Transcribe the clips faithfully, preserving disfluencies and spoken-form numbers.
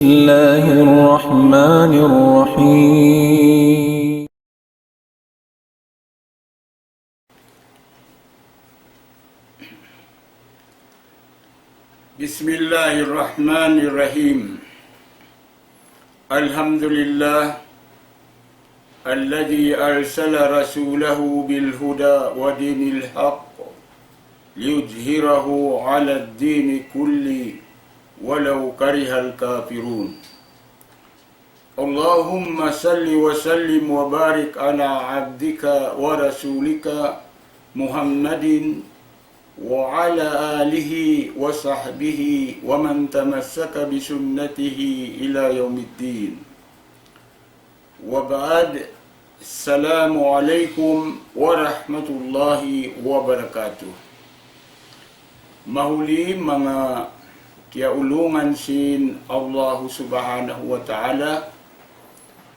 الله الرحمن الرحيم. بسم الله الرحمن الرحيم. الحمد لله الذي أرسل رسوله بالهدى ودين الحق ليظهره على الدين كله ولو كره الكافرون. اللهم صل وسلم وبارك على عبدك ورسولك محمد وعلى آله وصحبه ومن تمسك بسنته إلى يوم الدين. وبعد، السلام عليكم ورحمة الله وبركاته. Mahuli manga kiyaulungan sin Allahu Subhanahu wa Ta'ala,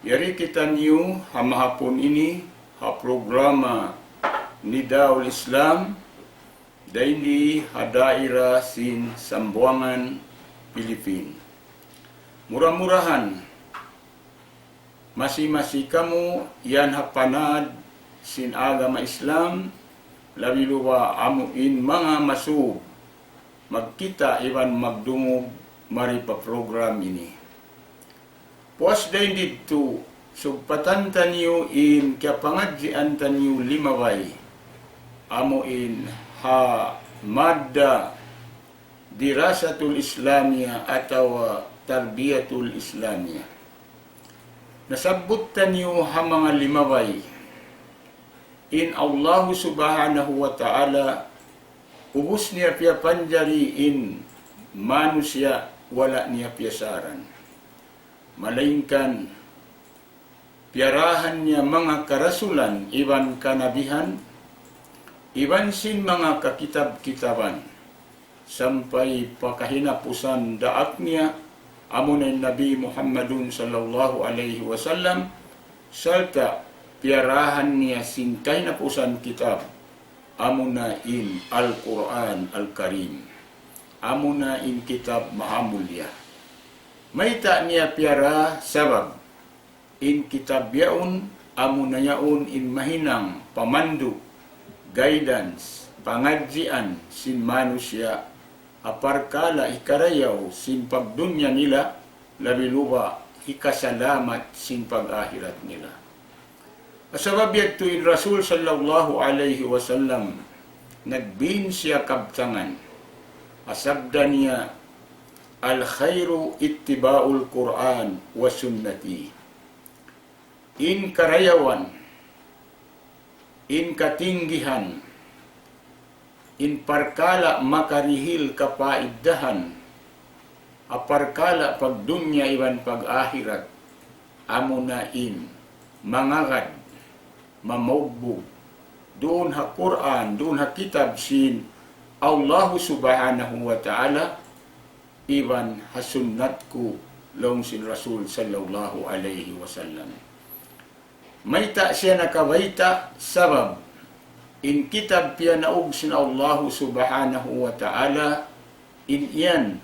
yari kitaniyu ha mahapun ini ha programa Nidaul Islam, dayn di ha daira sin Sambuangan, Pilipin. Mura-murahan, masi-masi kamu yan ha panad sin agama Islam, labi luba amu in manga masub magkita' iban magdungug mari pa program ini. Puas dayn didtu, sugpatan taniyu in kiyapangadjian taniyu limabay, amu in ha madda Dirasatul Islamiyah atawa Tarbiyatul Islamiyah. Nasabbut taniyu ha manga limabay in Allahu Subhanahu wa Ta'ala ubus niya piyapanjari in manusiya' wala' niya piyasaran. Malaingkan piyarahan niya manga karasulan iban kanabihan, iban sin manga kakitab-kitaban, sampay pa kahinapusan daak niya, amuna in Nabi Muhammadun sallallahu alayhi wasallam, sarta' piyarahan niya sin kahinapusan kitab, amuna in Al-Qur'an Al-Karim, amuna in kitab mahamulliya. Mayta' niya piyara? Sabab in kitab yaun, amuna yaun in mahinang pamandu', guidance, pangadjian sin manusiya' ha parkala' hikarayaw sin pagdunya nila, labi luba hikasalamat sin pag-ahirat nila. Sabab yadtu in Rasul sallallahu alayhi wasallam nagbin siya kabtangan. Sabda niya, الخير اتباع القرآن وسنتي. In karayawan, in katinggihan, in parkala' makarihil kapaiddahan, ha parkala' pagdunya iban pag-ahirat, amuna in mangagad, mamaugbug, duun ha Qur'an, duun ha kitab sin Allahu Subhanahu wa Ta'ala, iban ha sunnat ku, laung sin Rasul sallallahu alayhi wasallam. Mayta' siya nakabayta'? Sabab in kitab piyanaug sin Allahu Subhanahu wa Ta'ala, in yan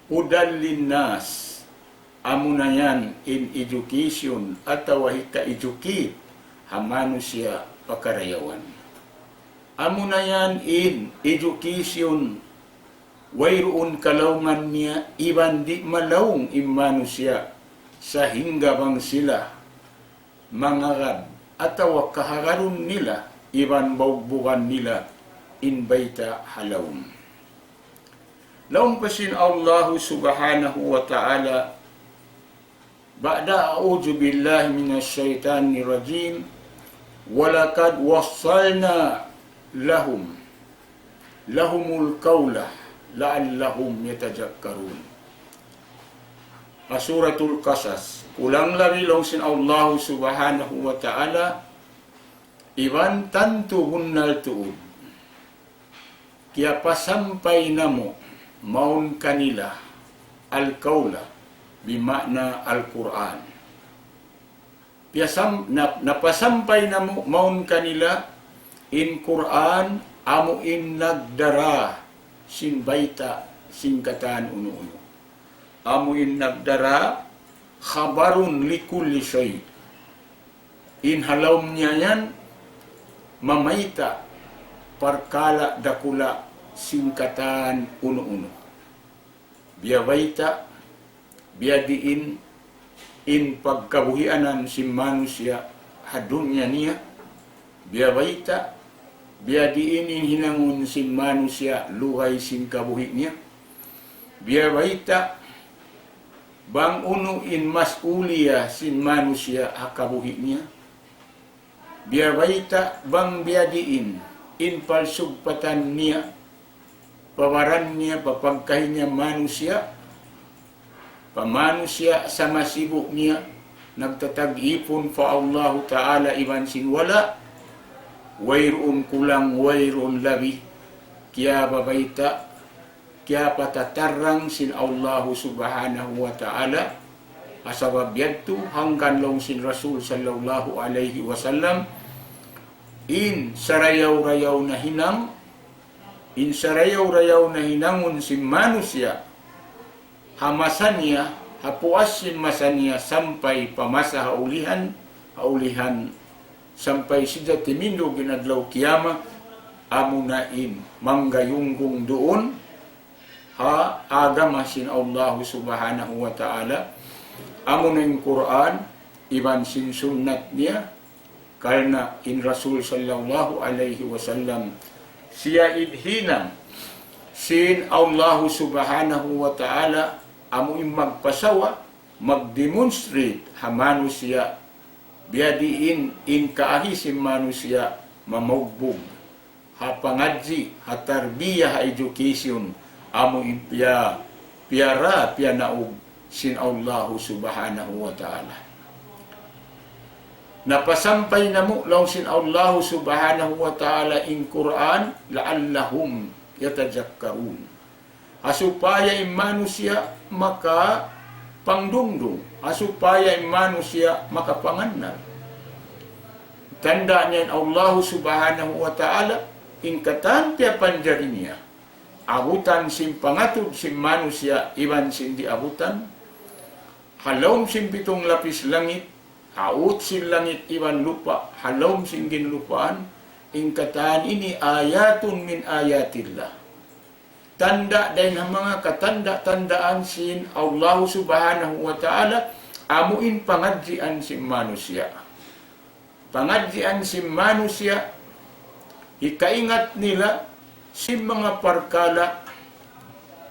هدى للناس, amuna yan in education atawa hika-educate ha manusiya' pa karayawan. Amuna yan in education wayruun kalaungan niya iban di' malaung in manusiya', sahingga bang sila mangagad atawa kahagarun nila iban baugbugan nila in bayta' ha lawm. Laung pa sin Allahu Subhanahu wa Ta'ala, بعد أعوذ بالله من الشيطان الرجيم، ولقد وصلنا لهم لهم القول لعلهم يتذكرون. Ha Suratul Qasas, kulang labi laung sin Allahu Subhanahu wa Ta'ala, iban tantu bunnal tuud kiyapasampay namu' mawn kanila al-qawla, bima'na Al-Qur'an. Piyasam-, na-, napasampay namu' mawn kanila in Qur'an, amu in nagdara sin bayta' sin katan unu-unu. Amu in nagdara خبر لكل شيء. In ha lawm niya yan mamayta' parkala' dakula' sin katan unu-unu. Biyabayta', biyadiin in pagkabuhianan sin manusiya' ha dunya niya. Biyabayta', biyadiin in hinangun sin manusiya' lugay sin kabuhi' niya. Biyabayta', bang unu in mas'uliya sin manusiya' ha kabuhi' niya. Biyabayta' bang biyadiin in palsugpatan niya, pa baran niya, pa pagkahi niya manusiya', pa manusiya' sa masibu' niya, nagtatag-ipun pa Allahu Ta'ala iban sin wala', wayruun kulang, wayruun labi, kiyabayta', kiyapatatarrang sin Allahu Subhanahu wa Ta'ala. Ha sabab yadtu hangkan laung sin Rasul sallallahu alayhi wasallam, in sarayaw-rayaw na hinang, in sarayaw-rayaw na hinangun sin manusiya', ha masa niya, ha puas sin masa niya sampay pa masa ha ulihan, ha ulihan sampay sadja timindug in adlaw kiyamat, amuna in manggayunggung duun ha agama sin Allahu Subhanahu wa Ta'ala, amuna in Qur'an, iban sin sunnat niya, karna' in Rasul sallallahu alayhi wasallam, siya in hinang sin Allahu Subhanahu wa Ta'ala, amu in magpasawa, mag-demonstrate ha manusiya', biyadiin in kaahi sin manusiya' mamaugbug ha pangadji', ha tarbiya, ha education, amu in piya-, piyara, piyanaug sin Allahu Subhanahu wa Ta'ala. Napasampay namu' laung sin Allahu Subhanahu wa Ta'ala in Qur'an, لعلهم يتذكرون. Ha supaya in manusiya' makapangdungdung, ha supaya in manusiya' makapangannal. Tanda' niya in Allahu Subhanahu wa Ta'ala, in katan piyapanjari niya, abutan sin pangatud sin manusiya' iban sin di' abutan, ha lawm sin pitung lapis langit, ha ut sin langit iban lupa', ha lawm sin ginlupaan, in katan ini آيات من آيات الله. Tanda' dayn ha manga katanda'-tandaan sin Allahu Subhanahu wa Ta'ala, amu in pangadjian sin manusiya'. Pangadjian sin manusiya', hikaingat nila sin manga parkala',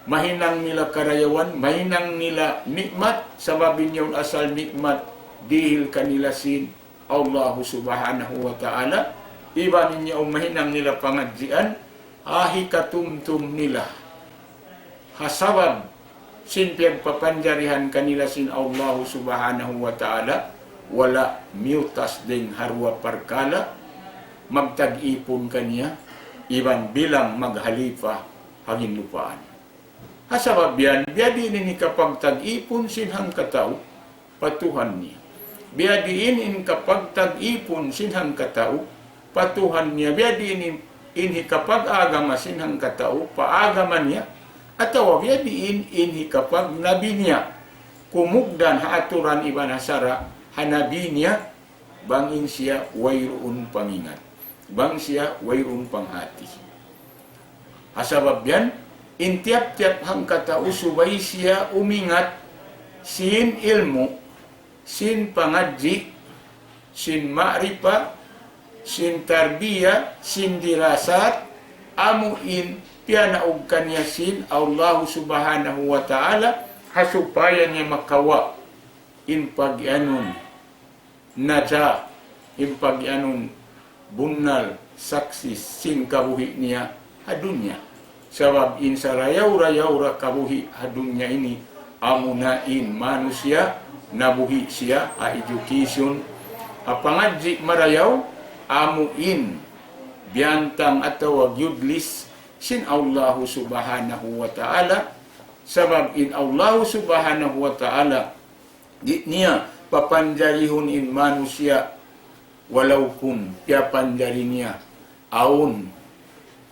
mahinang nila karayawan, mahinang nila nikmat, sabab in yaun asal nikmat, dihil kanila sin Allahu Subhanahu wa Ta'ala, iban in yaun mahinang nila pangadjian, ha hikatumtum nila. Ha sabab sin piyagpapanjarihan kanila sin Allahu Subhanahu wa Ta'ala, wala' miyutas dayn ha duwa parkala', magtag-ipun kaniya, iban bilang maghalipa ha ginlupaan. Ha sabab yan, biyadiin in hikapagtag-ipun sin hangkatau pa Tuhan niya. Biyadiin in kapagtag-ipun sin hangkatau pa Tuhan niya. Biyadiin in, in hikapag-agama sin hangkatau pa agama niya. Atawa biyadiin in hikapagnabi niya. Kumugdan ha aturan iban ha sara' ha nabi niya. Bang in siya wayruun pangingat, bang siya wayruun panghati. Ha sabab yan, in tiyap-tiyap hangkatau subay siya umingat sin ilmu', sin pangadji', sin ma'rifa, sin tarbiya, sin dirasat, amu in piyanaug kaniya sin Allahu Subhanahu wa Ta'ala, ha supaya niya makawa' in pag-iyanun naja, in pag-iyanun bunnal success sin kabuhi' niya ha dunya. Sabab in sarayaw-rayaw ra kabuhi' ha dunya ini, amuna in manusiya', nabuhi' siya ha education, ha pangadji' marayaw, amu in biyantang atawa giyudlis sin Allahu Subhanahu wa Ta'ala. Sabab in Allahu Subhanahu wa Ta'ala, di' niya papanjarihun in manusiya', walaupun piyapanjari niya awn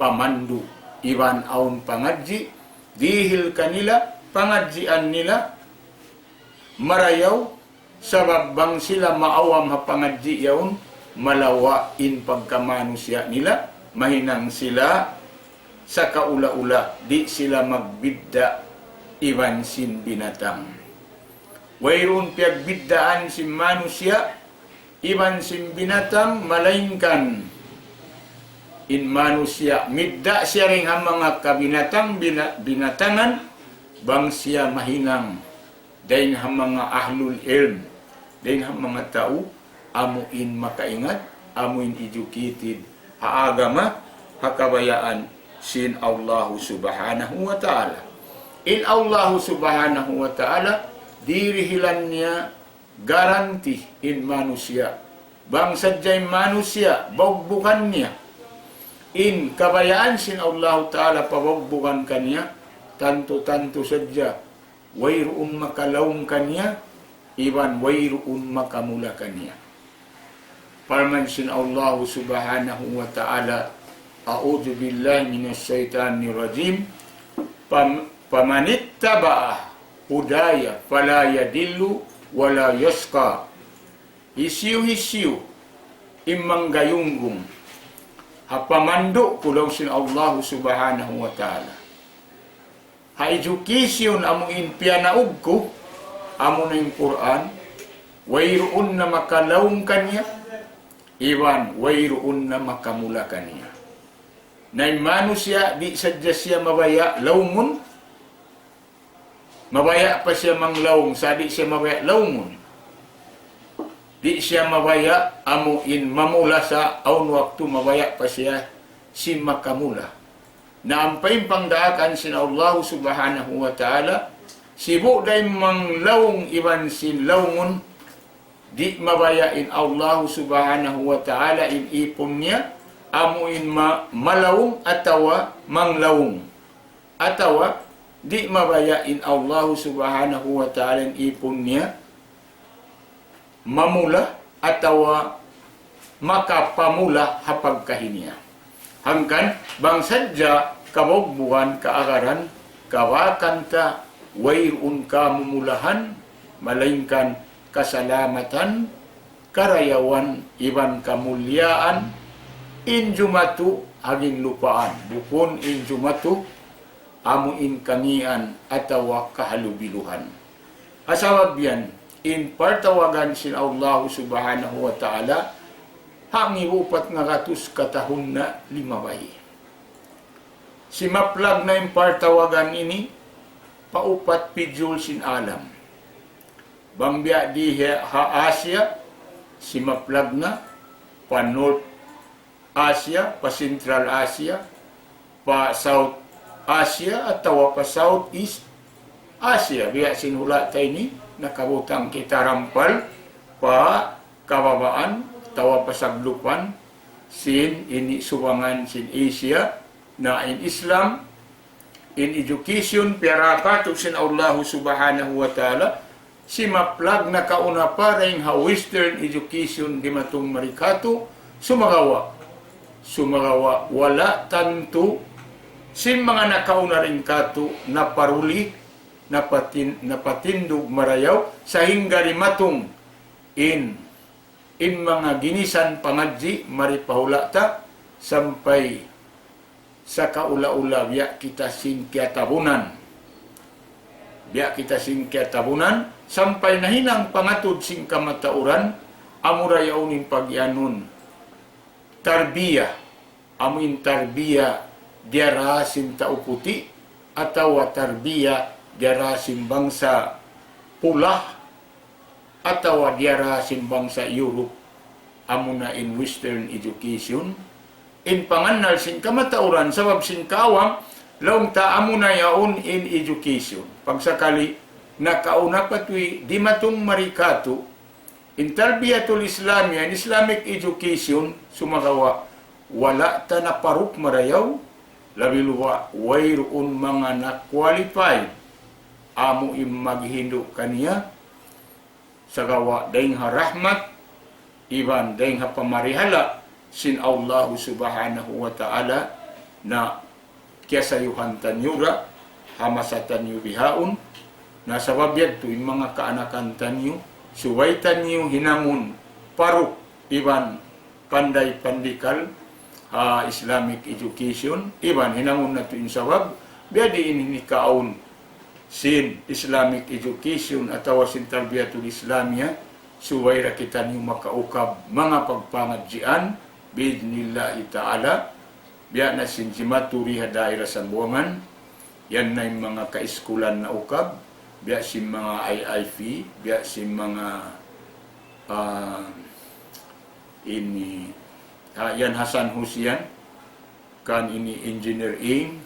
pamandu' iban awn pangadji', dihil kanila, pangadjian nila marayaw, sabab bang sila maawam ha pangadji' yaun, malawa' in pagkamanusiya' nila, mahinang sila sakaula-ula, di' sila magbidda' iban sin binatang. Wayruun piyagbiddaan sin manusiya' iban sin binatang, malaingkan in manusiya' midda' siya dayn ha manga kabinatang, bina-, binatangan, bang siya mahinang dayn ha manga ahlul ilm, dayn ha manga tau amu in makaingat, amu in educated ha agama, ha kabayaan sin Allahu Subhanahu wa Ta'ala. In Allahu Subhanahu wa Ta'ala, dirihilan niya garanti in manusiya'. Bang sadja in manusiya', bugbugan niya in kabayaan sin Allahu Ta'ala, pabugbugan kaniya, tantu-tantu sadja wayruun makalaung kaniya, iban wayruun makamula kaniya. Parman sin Allahu Subhanahu wa Ta'ala, أعوذ بالله من الشيطان الرجيم. فم-، فمن اتبع هداي فلا يضل ولا يشقى. Hisiyu-hisiyu in manggayunggung ha pamandu' ku, laung sin Allahu Subhanahu wa Ta'ala, ha education amu in piyanaug ku, amu na in Qur'an, wayruun na makalaung kaniya, iban wayruun na makamula kaniya. Na in manusiya', di' sadja siya mabaya' laungun, mabaya' pa siya manglaung, sa' di' siya mabaya' laungun. Di' siya mabaya' amu in mamula, sa' awn waktu mabaya' pa siya sin makamula. Na ampa in pangdaakan sin Allahu Subhanahu wa Ta'ala, sibu' da in manglaung iban sin laungun, di' mabaya' in Allahu Subhanahu wa Ta'ala in ipun niya, amu in ma-, malaung atawa manglaung. Atawa di' mabaya' in Allahu Subhanahu wa Ta'ala in ipun niya mamula atawa makapamula ha pagkahi niya. Hangkan bang sadja kabugbugan, kaagaran, kabakan ta, wayruun kamumulahan, malaingkan kasalamatan, karayawan, iban kamuliaan, in jumatu ha ginlupaan, bukun in jumatu amu in kangīan atawa kahalubiluhan. Ha sabab yan, in partawagan sin Allahu Subhanahu wa Ta'ala, ha ngibu upat ngagatus katahun na limabay. Simaplag na in partawagan ini pa upat pidjul sin alam. Bang biya' di ha, ha Asia, simaplag na pa North Asia, pa Central Asia, pa South Asia, atawa pa Southeast Asia. Biya' sin hula' ta ini, nakabutang kita rampal pa kababaan, atawa pa saglupan, sin ini subangan sin Asia, na in Islam, in education, piyara katu' sin Allahu Subhanahu wa Ta'ala, simaplag nakauna pa dayn ha Western education dimatung mari katu', sumagawa', sumagawa', wala' tantu sin manga nakauna dayn katu' naparuli, napatin-, napatindug marayaw, sahingga dimatung in, in manga ginisan pangadji' mari pa hula' ta, sampay sakaula-ula biya' kita sin kiyatabunan. Biya' kita sin kiyatabunan, sampay nahinang pangatud sin kamatauran, amura yaun in pagiyanun tarbiya, amu in tarbiya diyara sin tau puti', atawa tarbiya diyara sin bangsa pula, atawa diyara sin bangsa Europe, amuna in Western education, in pangannal sin kamatauran, sabab sin kaawam, laung ta amuna yaun in education. Pagsakali, nakauna pa tuwi' dimatung mari katu', in tarbiyatul Islamiyah, in Islamic education, sumagawa', wala' ta naparuk marayaw, labi luba' wayruun manga na-qualify, amu in maghindu' kaniya, sagawa' dayn ha rahmat, iban dayn ha pamarihala' sin Allahu Subhanahu wa Ta'ala, na kiyasayuhan taniyu ra, ha masa taniyu bihaun. Na sabab yadtu in manga kaanakan taniyu, subay taniyu hinangun paruk iban panday pandikal ha Islamic education, iban hinangun natu' in sabab, biyadiin ini kaun sin Islamic education atawa sin tarbiyatul Islamiyah, subay da kitaniyu makaukab manga pagpangadjian, bi'idhnillahi ta'ala, biya' na sin jimatu di ha daira Sambuwangan, yan na in manga kaiskulan naukab, biya' sin manga I I P, biya' sin manga, ah, ini, ah, yan Hasan Hussein, kan ini engineering,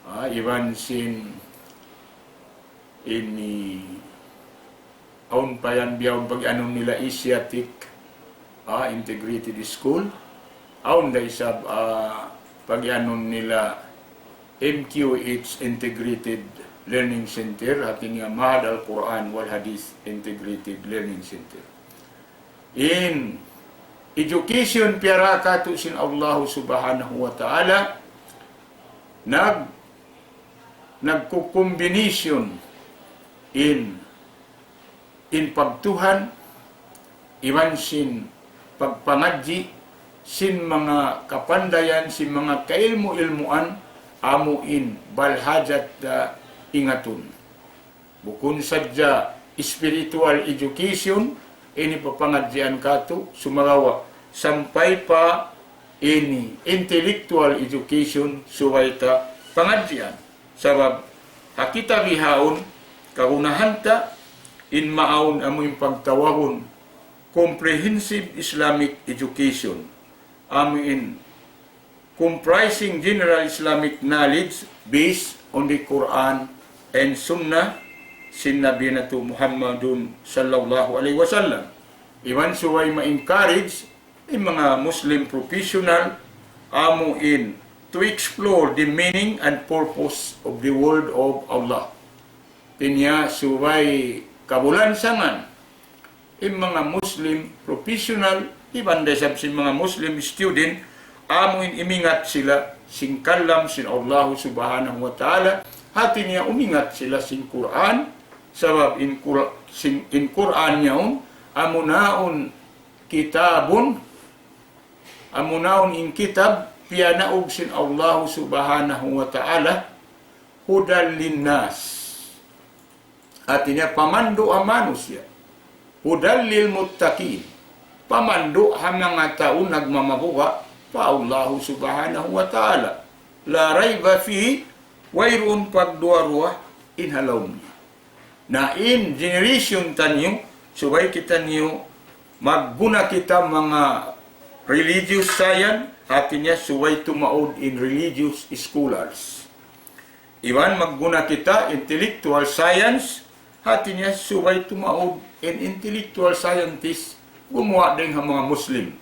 ah, iban sin ini awn pa yan bihaun pag-iyanun nila Asiatic, ah, Integrated School. Awn da isab, ah, pag-iyanun nila M Q H Integrated Learning Center, hati niya Mahad Al-Quran wal Hadith Integrated Learning Center. In education piyara katu' sin Allahu Subhanahu wa Ta'ala, nag-, nagkukumbinasyon in, in pagtuhan, iban sin pagpangadji', sin manga kapandayan, sin manga kailmu-ilmuan, amu in bal hajat da ingatun. Bukun sadja spiritual education, ini papangadjian katu', sumagawa', sampay pa ini intellectual education, subay ta pangadjian. Sabab, ha kita bihaun, kagunahan ta, in maawn amu in pagtawagun comprehensive Islamic education. Amu in comprising general Islamic knowledge based on the Quran and Sunnah sin Nabi natu' Muhammadun sallallahu alayhi wasallam. Iban subay ma-encourage in manga Muslim professional amu in to explore the meaning and purpose of the word of Allah. Hati niya subay kabulansangan in manga Muslim professional, iban da isab sin manga Muslim student, amu in imingat sila sin kalam sin Allahu Subhanahu wa Ta'ala, hati niya umingat sila sin Qur'an, sabab in Qur-, sin, in Qur'an yaun, amu na in kitabun, amu na in kitab, piyanaug sin Allahu Subhanahu wa Ta'ala, hudal linnas. Hati niya pamandu' ha manusiya'. Hudal lil muttaqin. Pamandu' ha manga tau nagmamabuga' pa Allahu Subhanahu wa Ta'ala. La rayba fihi, wayruun pagduwa-ruwa in ha lawm niya. Na in generation taniyu, subay kitaniyu magguna kita manga religious science, hati niya subay tumaud in religious scholars. Iban magguna kita intellectual science, hati niya subay tumaud in intellectual scientist, gumuwa' dayn ha manga Muslim.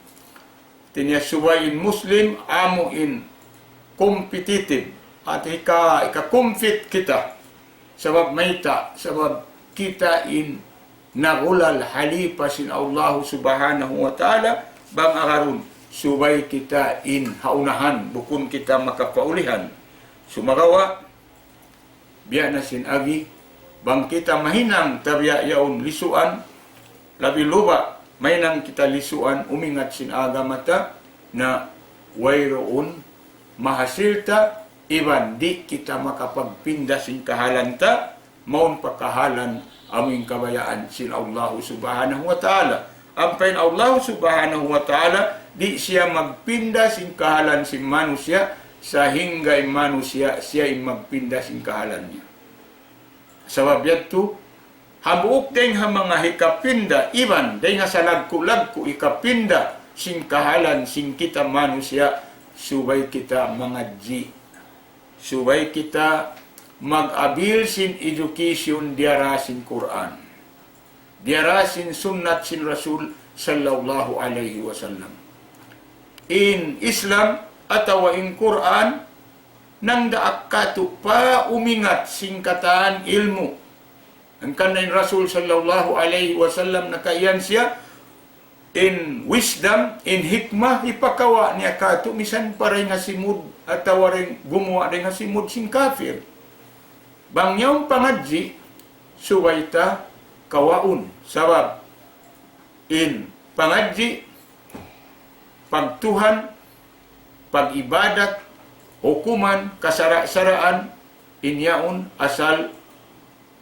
Hati niya subay in Muslim, amu in competitive. Hati ka, ika-compete kita. Sabab mayta', sabab kita in nagulal halipa sin Allahu Subhanahu wa Ta'ala, bang agarun, subay kita in ha unahan, bukun kita makapaulihan. Sumagawa', biya' na sin agi, bang kita mahinang tabiya' yaun lisuan, labi luba, mahinang kita lisuan, umingat sin agama ta, na wayruun mahasil ta, iban di' kita makapagpinda sin kahalan ta, mawn pa kahalan amu in kabayaan sin Allahu Subhanahu wa Ta'ala. Ampa in Allahu Subhanahu wa Ta'ala, di' siya magpinda sin kahalan sin manusiya', sahingga in manusiya', siya in magpinda sin kahalan niya. Sabab yadtu, hambuuk dayn ha manga hikapinda, iban dayn ha salagku'-lagku' hikapinda sin kahalan sin kita manusiya', subay kita mangadji'. Subay kita mag-abil sin education diyara sin Qur'an. Diyara sin sunnat sin Rasul sallallahu alayhi wasallam. In Islam atawa in Qur'an, nangdaak katu' pa umingat sin katan ilmu'. Hangkan in Rasul sallallahu alayhi wasallam nakaiyan siya, in wisdom, in hikmah, hipakawa' niya katu' misan pa dayn ha simud, atawa dayn gumuwa' dayn ha simud sin kafir. Bang yaun pangadji', subay ta kawaun. Sabab in pangadji', pagtuhan, pag-ibadat, hukuman, kasara'-saraan, in yaun asal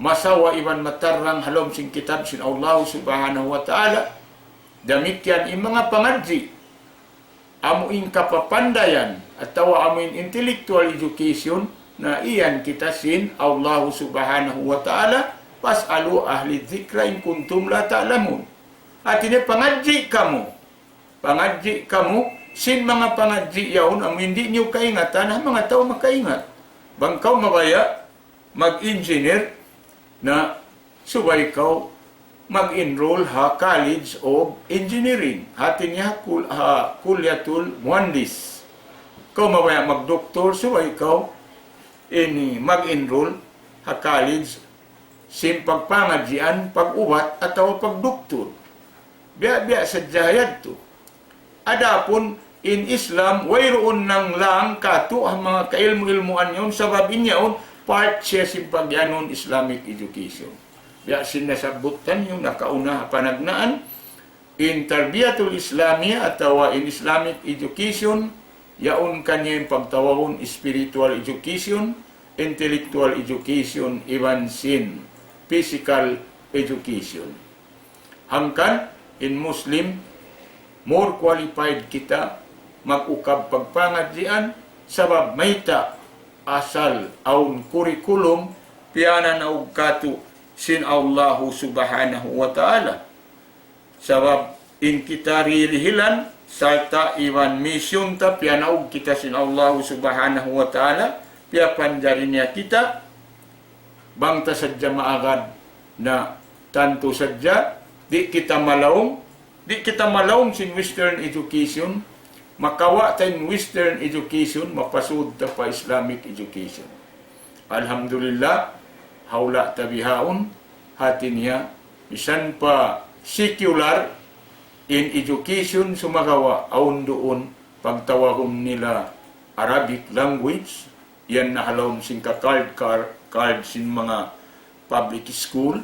masawa iban matarrang ha lawm sin kitab sin Allah Subhanahu wa Ta'ala. Damikkiyan in manga pangadji', amu in kapapandayan, atawa amu in intellectual education, na iyan kita sin Allah Subhanahu wa Ta'ala, فاسألوا أهل الذكر إن كنتم لا تعلمون. Hati niya, pangadji' kamu. Pangadji' kamu, sin manga pangadji' yaun, amu in di' niyu kaingatan, ha manga tau makaingat. Bang kaw mabaya' mag-engineer, na subay kaw mag-enroll ha College of Engineering. Hati niya kul-, ha Kulliyatul Muhandis. Kaw mabaya' magdoktor, subay kaw ini mag-enroll ha college sin pagpangadjian, pag-ubat, atawa pagdoktor. Biya'-biya' sadja yadtu. Adapun in Islam, wayruun nanglang katu' ha manga kailmu-ilmuan yaun, sabab in yaun, part siya sin pag-iyanun Islamic education. Biya' sin nasabbut taniyu nakauna ha panagnaan, in tarbiyatul Islamiyah atawa in Islamic education, yaun kaniya in pagtawagun spiritual education, intellectual education, iban sin physical education. Hangkan in Muslim, more qualified kita mag-ukab pagpangadjian, sabab mayta', asal awn curriculum piyananaug katu' sin Allahu Subhanahu wa Ta'ala. Sabab in kita dirihilan, sarta' iban mission ta, piyanaug kita sin Allahu Subhanahu wa Ta'ala, piyapanjari niya kita, bang ta sadja maagad na tantu sadja, di' kita malaung, di' kita malaung sin Western education, makawa' ta in Western education, mapasud ta pa Islamic education. Alhamdulillah, ha hula' ta bihaun, hati niya, misan pa secular in education sumagawa' awn duun pagtawagun nila Arabic language, yan na ha lawm sin ka card, card, card sin manga public school,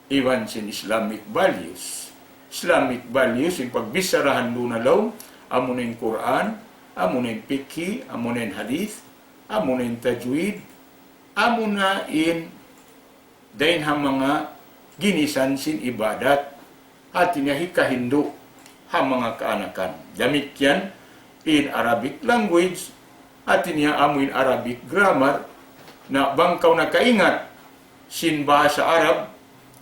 iban sin Islamic values. Islamic values, in pagbicharahan duun ha lawm, amuna in Qur'an, amuna in fiqh, amuna in hadith, amuna in tajwid, amuna in dayn ha manga ginisan sin ibadat, hati niya hikahindu' ha manga kaanakan. Damikkiyan in Arabic language, hati niya amu in Arabic grammar, na bang kaw nakaingat sin bahasa Arab,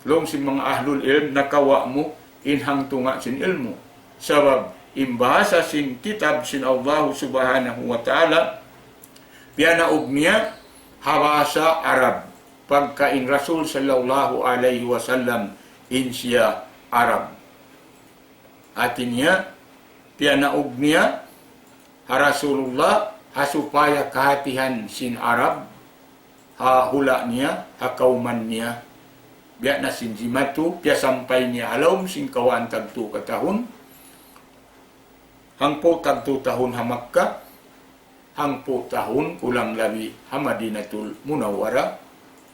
laung sin manga ahlul ilm, nakawa' mu in hangtunga' sin ilmu'. Sabab in bahasa sin kitab sin Allah Subhanahu wa Ta'ala, piyanaug niya ha bahasa Arab. Pagka in Rasul sallallahu alayhi wasallam in siya Arab. Hati niya, piyanaug niya ha Rasulullah, ha supaya kahatihan sin Arab ha hula' niya, ha kawman niya. Biya' na sin jimatu, piyasampay niya ha lawm sin kawhaan tagtu katahun, hangpu' tagtu tahun ha Makkah, hangpu' tahun kulang labi ha Madinatul Munawwarah,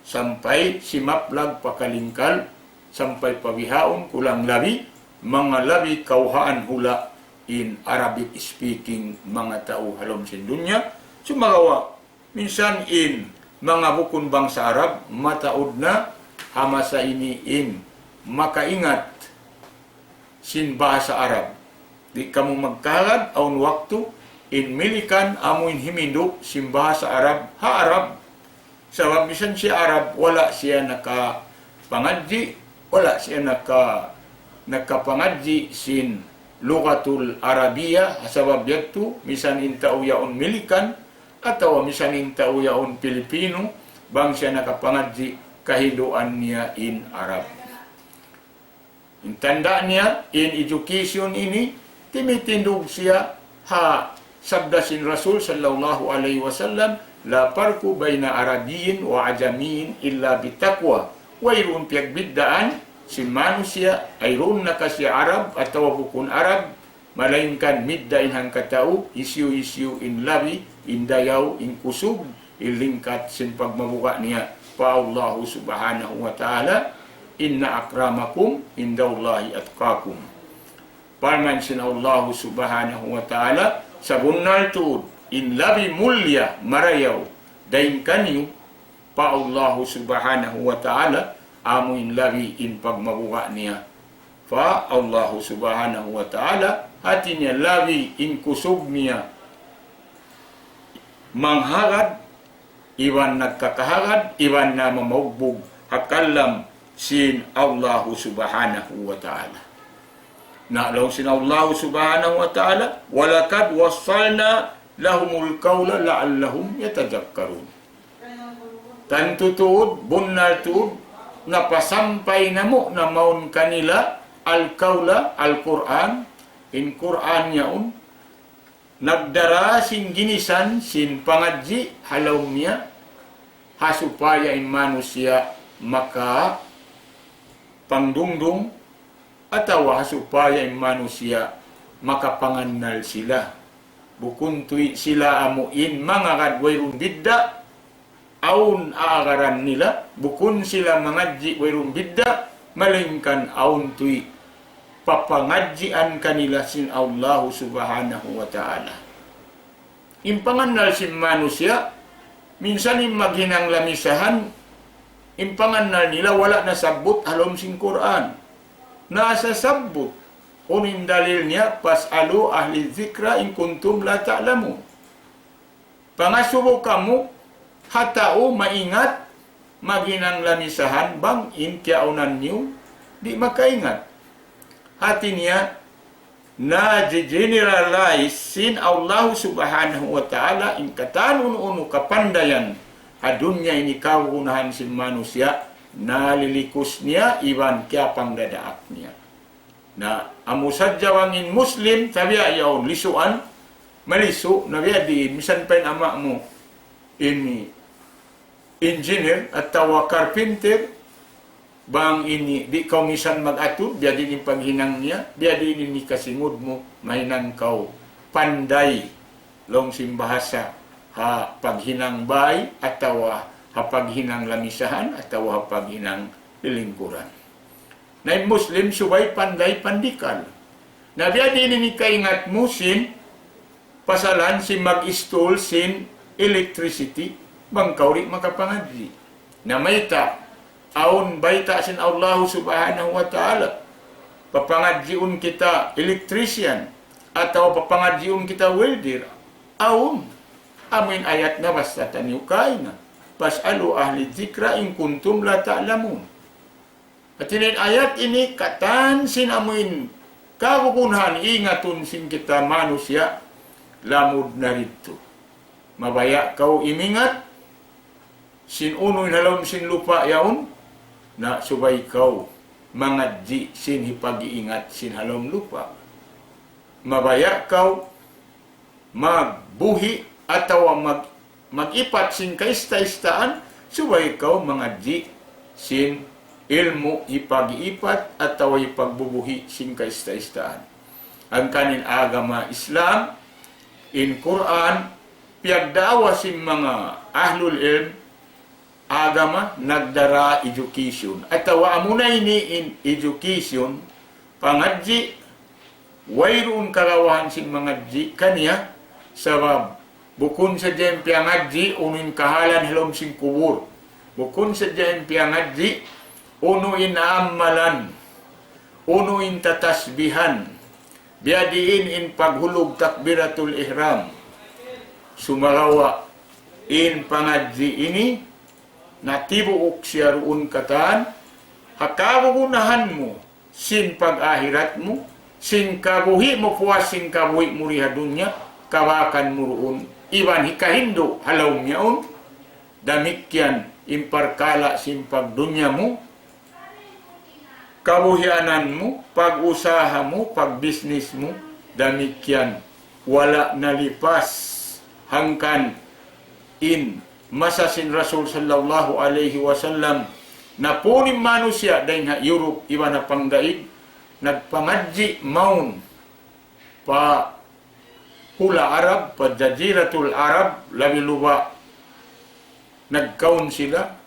sampay simaplag pa kalingkal, sampay pa bihaun kulang labi, manga labi kawhaan hula' in Arabic speaking manga tau ha lawm sin dunya. Sumagawa', minsan in manga bukun bangsa Arab, mataud na ha masa ini in makaingat sin bahasa Arab. Di' kamu magkahagad, awn waktu in Milikan amu in himindu' sin bahasa Arab, ha Arab. Sabab misan siya Arab, wala' siya nakapangadji', wala' siya naka-, nakapangadji' sin Lughatul Arabiya, sabab yadtu, misan in tau yaun Milikan, atawa misan in tau yaun Pilipino, bang siya nakapangadji', kahinduan niya in Arab. In tanda' niya, in education ini, timitindug siya ha sabda sin Rasul sallallahu alayhi wasallam, لا فرق بين عربي وعجمي إلا بالتقوى. Wayruun piyagbiddaan sin manusiya', wayruun na ka siya Arab atawa bukun Arab, malaingkan bidda' in hangkatau, hisiyu-hisiyu in labi, in dayaw, in kusug, in lingkat sin pagmabuga' niya. pa Allahu Subhanahu wa Ta'ala, إن أكرمكم عند الله أتقاكم. Parman sin Allahu Subhanahu wa Ta'ala, sabunnal tuud, in labi mulia marayaw dayn kaniyu pa Allahu Subhanahu wa Ta'ala, amu in labi in pagmabuga' niya pa Allahu Subhanahu wa Ta'ala, hati niya labi in kusug niya manghagad, iban nagkakahagad, iban namamaugbug ha kalam sin Allahu Subhanahu wa Ta'ala. Na laung sin Allahu Subhanahu wa Ta'ala, وَلَقَدْ وَصَّلْنَا لَهُمُ الْقَوْلَ لَعَلَّهُمْ يَتَذَكَّرُونَ. Tantu tuud, bunnal tuud, napasampay namu' na mawn kanila al-qawla, Al-Qur'an, in Qur'an yaun, nagdara sin ginisan sin pangadji' ha lawm niya, ha supaya in manusiya' makapangdungdung, atawa ha supaya in manusiya' makapangannal sila. Bukun tuud sila amu in mangagad wayruun bidda', awn aagaran nila, bukun sila mangadji' wayruun bidda', malaingkan awn tuud papangadjian kanila sin Allahu Subhanahu wa Ta'ala. In pangannal sin manusiya', minsan in maghinang lamisahan, in pangannal nila wala' nasabbut ha lawm sin Qur'an. Nasasabbut, unu in dalil niya, فَاسْأَلُوا أَهْلَ الذِّكْرِ إِنْ كُنْتُمْ لَا تَعْلَمُونَ. Pangasubu kamu ha tau maingat maghinang lamisahan bang in kiyaunan niyu di' makaingat. Hati niya, na-generalize sin Allahu Subhanahu wa Ta'ala in katan unu-unu kapandayan ha dunya ini kagunahan sin manusiya', nalilikus niya iban kiyapangdadaak niya. Na, amu sadja bang in Muslim, tabiya' yaun, lisuan, malisu', na biya' diin, misan pa in ama' mu, ini, engineer, atawa carpenter, bang ini, di' kaw misan mag-atud, biya' diin in paghinang niya, biya' diin in kasingud mu, mahinang kaw, panday, laung sin bahasa, ha paghinang bay, atawa ha paghinang lamisahan, atawa ha paghinang lilingkuran. Na in Muslim subay panday pandikal. Na biya' diin in kaingat mu sin pasalan sin mag-install sin electricity, bang kaw di' makapangadji'. Na mayta', awn bayta' sin Allahu Subhanahu wa Ta'ala. Papangadjiun kita electrician, atawa papangadjiun kita welder. Awn. Amu in ayat nabasa taniyu kaina. فَاسْأَلُوا أَهْلَ الذِّكْرِ إِنْ كُنْتُمْ لَا تَعْلَمُونَ. Hati niya in ayat ini katan sin amu in kagunahan ingatun sin kita manusiya' lamud na didtu. Mabaya' kaw imingat sin unu in ha lawm sin lupa' yaun, na subay kaw mangadji' sin hipag-iingat sin ha lawm lupa'. Mabaya' kaw magbuhi' atawa mag-, mag-ipat sin kaista-istaan, subay kaw mangadji' sin ilmu' hipag-iipat atawa hipagbubuhi' sin kaista-istaan. Hangkan in agama Islam, in Qur'an, piyagdaawa sin manga ahlul ilm, agama, nagdara education. Atawa amuna ini in education, pangadji', wayruun karawahan sin mangadji' kaniya, sabab bukun sadja in piyangadji', unu in kahalan ha lawm sin kubul. Bukun sadja in piyangadji', unu in amalan, unu in tatasbihan, biya' diin in paghulug takbiratul ihram. Sumagawa' in pangadji' ini, natibuuk siya duun katan, ha kagunahan mu, sin pag-ahirat mu, sin kabuhi' mu puas, sin kabuhi' mu di ha dunya, kabakan mu duun, iban hikahindu' ha lawm yaun, damikkiyan in parkala' sin pagdunya mu, kabuhianan mu, pag-usaha mu, pagbisnis mu, damikkiyan wala' nalipas hangkan in masa sin Rasul sallallahu alayhi wasallam, napun in manusiya' dayn ha Europe iban ha pangdaig, nagpangadji' mawn pa hula' Arab, pa Jaziratul Arab, labi luba' nagkaun sila,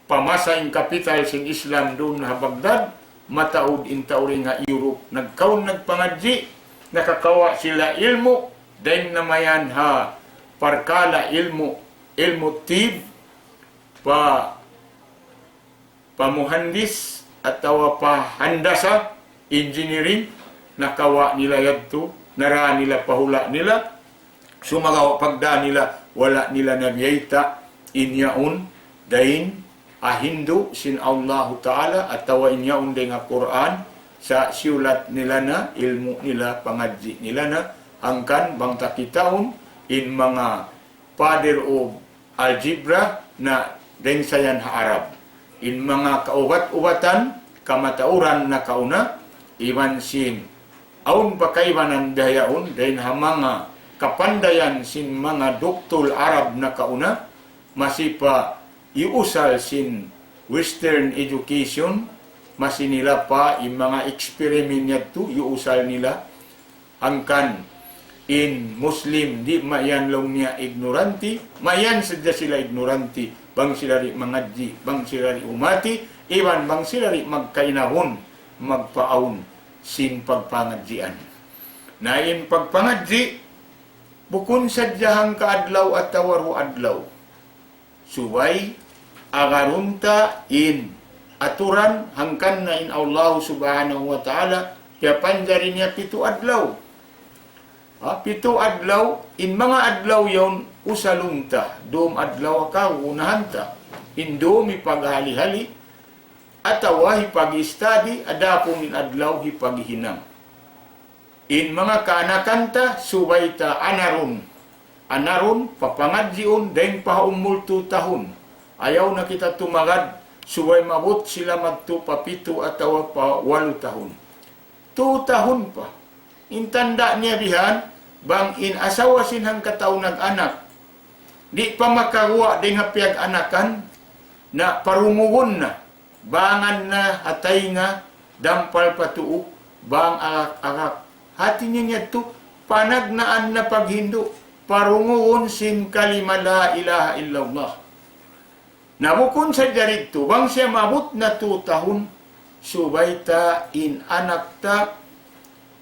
pa masa in kapital sin Islam duun ha Baghdad, mataud in tau dayn ha Europe nagkaun nagpangadji', nakakawa' sila ilmu', dayn na mayan ha parkala' ilmu', ilmu' tib, pa, pa muhandis atawa pa handasa, engineering, nakawa' nila yadtu, nara nila pa hula' nila, sumagawa' pagdā nila, wala' nila na biyayta' in yaun dayn ha hindu' sin Allahu Ta'ala atawa in yaun dayn ha Qur'an, sa' siyulat nila na, ilmu' nila, pangadji' nila na, hangkan bang ta kitaun in manga father of algebra na dayn sa yan ha Arab. In manga kaubat-ubatan, kamatauran nakauna, iban sin awn pa kaibanan bihaun, dayn ha manga kapandayan sin manga duktul Arab nakauna, masi pa iyuusal sin Western education, masi nila pa in manga experiment yadtu, iyuusal nila. Hangkan in Muslim, di' mayan laung niya ignorante, mayan sadja sila ignorante, bang sila di' mangadji', bang sila di' umati, iban bang sila di' magkainahun, magpaawn sin pagpangadjian. Na in pagpangadji', bukun sadja hangka adlaw atawa duwa adlaw. Subay agarun ta in aturan hangkan na in Allah Subhanahu wa Ta'ala, piyapanjari niya pitu adlaw. Ha, pitu adlaw, in manga adlaw yaun usalun ta, dum adlaw kagunahan ta. In dum hipaghali-hali, atawa hipag-study, adapun in adlaw hipaghinang. In manga kaanakan ta, subay ta anarun. Anarun, papangadjiun, dayn pa ha umul tu tahun. Ayaw na kita tumagad, subay maabut sila madtu pa pitu atawa pa walu tahun. Tu tahun pa. In tanda' niya bihan, bang in asawa sin hangkatau nag-anak, di' pa makaguwa' dayn ha piyag-anakan, na parungugun na. Bangan na ha taynga, dampal pa tuu, bang agak-agak. Hati niya yadtu, panagnaan na paghindu', parungugun sin kalima la ilaha illallah. Na bukun sadja yadtu, bang siya maabut na tu tahun, subay ta in anak ta,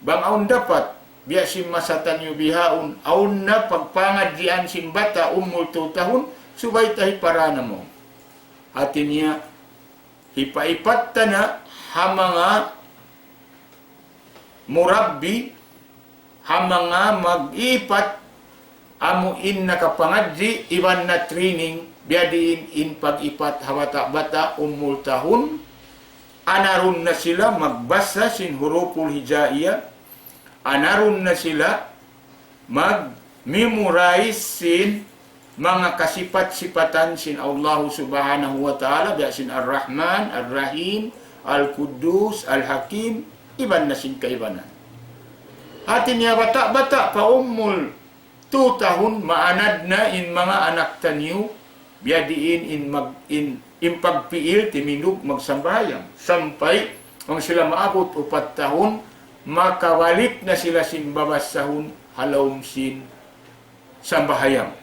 bang awn dapat, biya' sin masa taniyu bihaun, awn na pagpangadjian sin bata' umul tu tahun, subay ta hiparana mu. Hati niya, hipaipat ta na ha manga murabbi, ha manga mag-iipat, amu in nakapangadji', iban na-training, biya' diin in pag-ipat ha bata'-bata' umul tahun, anarun na sila magbasa sin huruful hijaiya, anarun na sila mag-memorize sin manga kasipat-sipatan sin Allahu Subhanahu wa Ta'ala, biya' sin Ar-Rahman, Ar-Rahim, Al-Quddus, Al-Hakim, iban na sin kaibanan. Hati niya bata'-bata' pa umul tu tahun, maanad na in manga anak taniyu, biya' diin in mag-, in, in pagpiil timindug magsambahayang. Sampay, bang sila maabut upat tahun, makabalik na sila sin babassahun ha lawm sin sambahayang.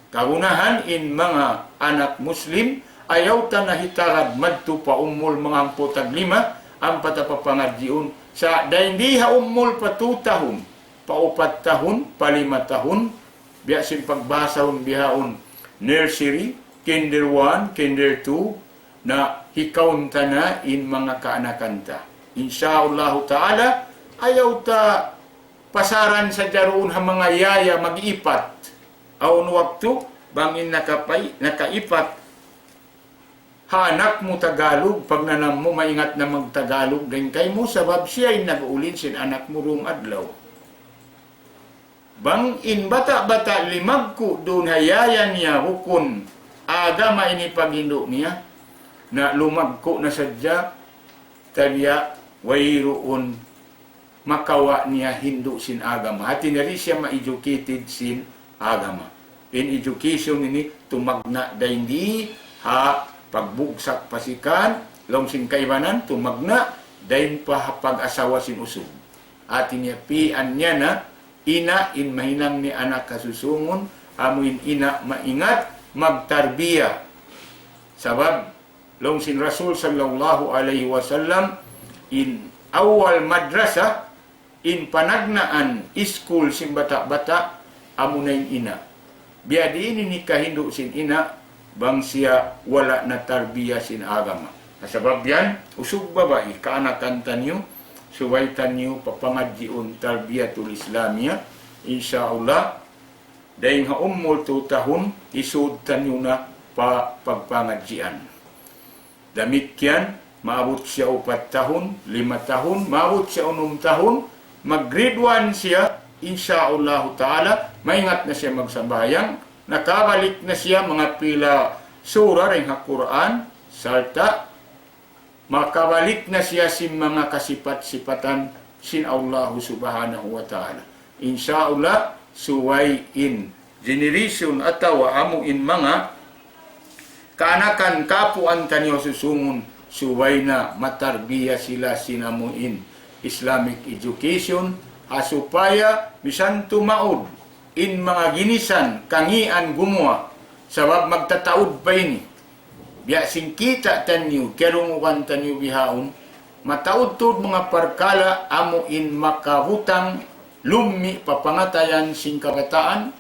Kagunahan in manga anak Muslim, ayaw ta na hitagad madtu pa umul manga hangpu' tag lima, ampa ta papangadjiun. Sa' dayn di ha umul pa tu tahun, pa upat tahun, pa lima tahun, biya' sin pagbahasahun bihaun, nursery, kinder one, kinder two, na hikaun ta na in manga kaanakan ta. Insya Allahu Ta'ala, ayaw ta pasaran sadja duun ha manga yaya mag-iipat. Awn waktu, bang in nakapay-, nakaipat ha anak mu Tagalog, pagnanam mu maingat na mag-Tagalog dayn kaymu, sabab siya in nag-uulin sin anak mu dum adlaw. Bang in bata'-bata' limagku' duun ha yaya niya bukun agama in hipaghindu' niya, na lumagku' na sadja, tabiya' wayruun makawa' niya hindu' sin agama. Hati niya di' siya ma-educated sin agama. In education ini tumagna' dayn di ha pagbugsak pasikan, laung sin kaibanan tumagna' dayn pa ha pag-asawa sin usug. Hati niya pi'an niya na ina' in mahinang niya anak kasusungun, amu in ina' maingat magtarbiya. Sabab Laung sin Rasul sallallahu alayhi wasallam, in awal madrasa, in panagnaan iskul sin bata'-bata', amuna in ina'. Biya' diin ini kahindu' sin ina', bang siya wala' na tarbiya sin agama. Na sabab yan, usug babai, kaanakan taniyu, subay taniyu papangadjiun tarbiyatul Islamiyah, insya Allah, dayn ha umul tu tahun, isud taniyu na pa pagpangadjian. Damikkiyan, maabut siya upat tahun, lima tahun, maabut siya unum tahun, mag-grade one siya, insya Allahu ta'ala, maingat na siya magsambahayang, nakabalik na siya manga pila sura dayn ha Qur'an, sarta' makabalik na siya sin manga kasipat-sipatan sin Allahu subhanahu wa ta'ala. Insya Allah, subay in generation atawa amu in manga kaanakan kapuan taniyu susungun, subay na matarbiya sila sin amu in Islamic education, ha supaya misan tumaud in manga ginisan, kangian gumuwa', sabab magtataud pa ini. Biya' sin kita' taniyu, kiyarungugan taniyu bihaun, mataud tuud manga parkala' amu in makabutang lummi' pa pangatayan sin kabataan,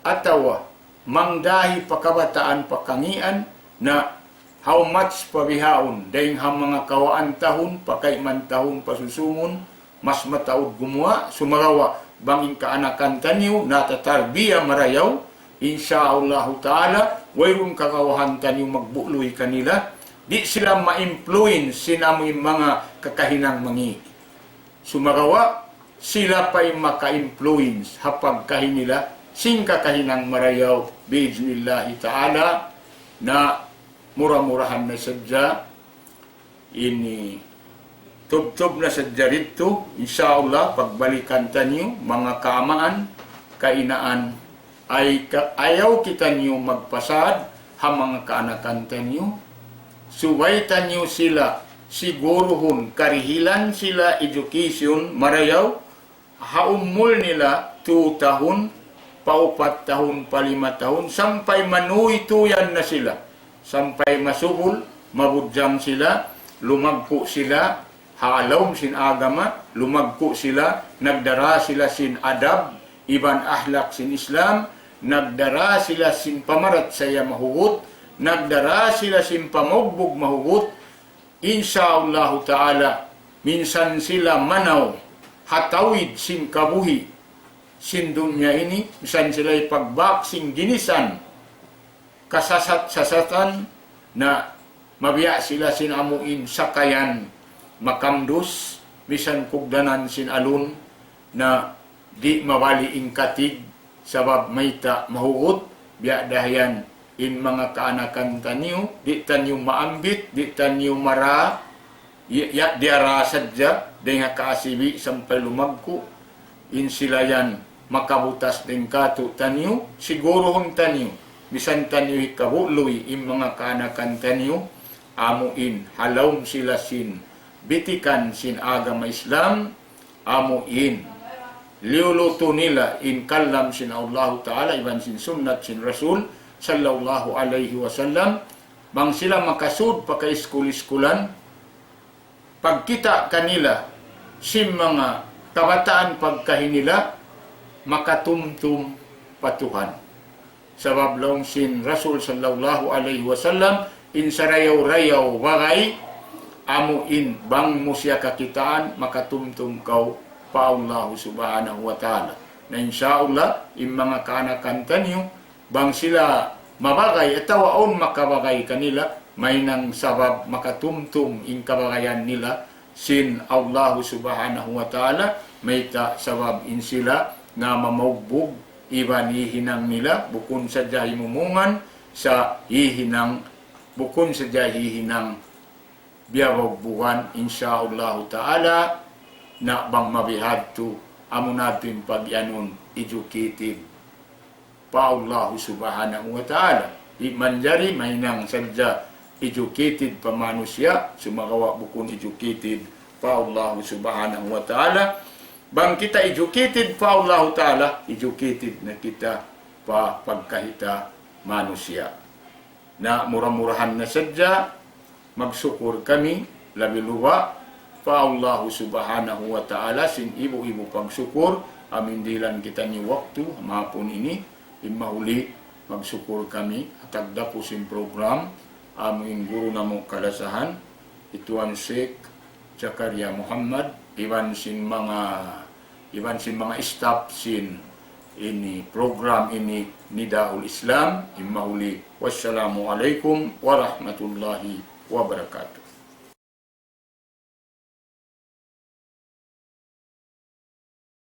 atawa mangdahi pa kabataan pa kangian, na how much pa bihaun, dayn ha manga kawaan tahun, pa kayman tahun, pa susungun, mas mataud gumuwa', sumagawa' bang in kaanakan taniyu natatarbiya marayaw, insya Allahu ta'ala, wayruun kagawahan taniyu magbu'luy kanila, di' sila ma-influence sin amu in manga kakahinang mangi'. Sumagawa', sila pa in maka-influence ha pagkahi nila sin kakahinang marayaw, bi'iznillahi ta'ala, na mura-murahan na sadja, ini tubtub na sadja didtu, insya Allah, pagbalikan taniyu, manga kaamaan, kainaan, ay ka-, ayaw kitaniyu magpasad ha manga kaanakan taniyu. Subay taniyu sila siguruhun, karihilan sila education marayaw, ha umul nila tu tahun, pa upat tahun, pa lima tahun, sampay manuytuyan na sila, sampay masubul, mabudjang sila, lumagku' sila ha lawm sin agama, lumagku' sila, nagdara sila sin adab iban ahlak sin Islam, nagdara sila sin pamarachaya mahugut, nagdara sila sin pamugbug mahugut, insya Allahu ta'ala, minsan sila manaw ha tawid sin kabuhi' sin dunya ini, minsan sila ipagbak sin ginisan kasasat-sasatan, na mabiya' sila sin amu in sakayan makamdus, misan kugdanan sin alun, na di' mabali' in katig, sabab mayta' mahugut, biya' da yan in manga kaanakan taniyu, di' taniyu maambit, di' taniyu mara, ya, ya, diyara sadja, dayn ha kaasibi' sampay lumagku', in sila yan makabutas dayn kātu'niyu, siguruhun taniyu, misan taniyu hikabu'luy in manga kaanakan taniyu, amu in ha lawm sila sin bitikan sin agama Islam, amu in liyulutu nila in kalam sin Allahu Ta'ala iban sin sunnat sin Rasul sallallahu alayhi wasallam, bang sila makasud pa kaiskul-iskulan, pagkita' kanila sin manga kabataan pagkahi nila, makatumtum pa Tuhan. Sabab laung sin Rasul sallallahu alayhi wasallam, in sarayaw-rayaw bagay, amu in bang mu siya kakitaan, makatumtum kaw pa Allahu subhanahu wa ta'ala. Na insya Allah, in manga kaanakan taniyu, bang sila mabagay atawa awn makabagay kanila, mahinang sabab makatumtum in kabagayan nila sin Allahu subhanahu wa ta'ala, mayta' sabab in sila na mamaugbug iban hihinang nila, bukun sadja himumungan sa hihinang, bukun sadja hihinang biyabaugbugan, insya Allahu ta'ala, na bang mabihadtu, amu na tuud in pagiyanun educated pa Allahu subhanahu wa ta'ala. Di' manjari mahinang sadja educated pa manusiya', sumagawa' bukun educated pa Allahu subhanahu wa ta'ala. Bang kita educated pa Allahu ta'ala, educated na kita pa pagkahi ta manusiya'. Na mura-murahan na sadja, Magsukul kami labi luba' pa Allahu Subhanahu wa Ta'ala sin ibu-ibu pagsukur, amu in dihilan kitaniyu waktu mahapun ini, in mahuli magsukul kami ha tagdapu sin program, amu in guru namu' kalasahan, hi Tuan Sheikh Zakaria Muhammad, iban sin manga, iban sin manga staff sin ini program ini, Nidaul Islam, in mahuli. Wassalamu alaikum warahmatullahi wabarakatuh.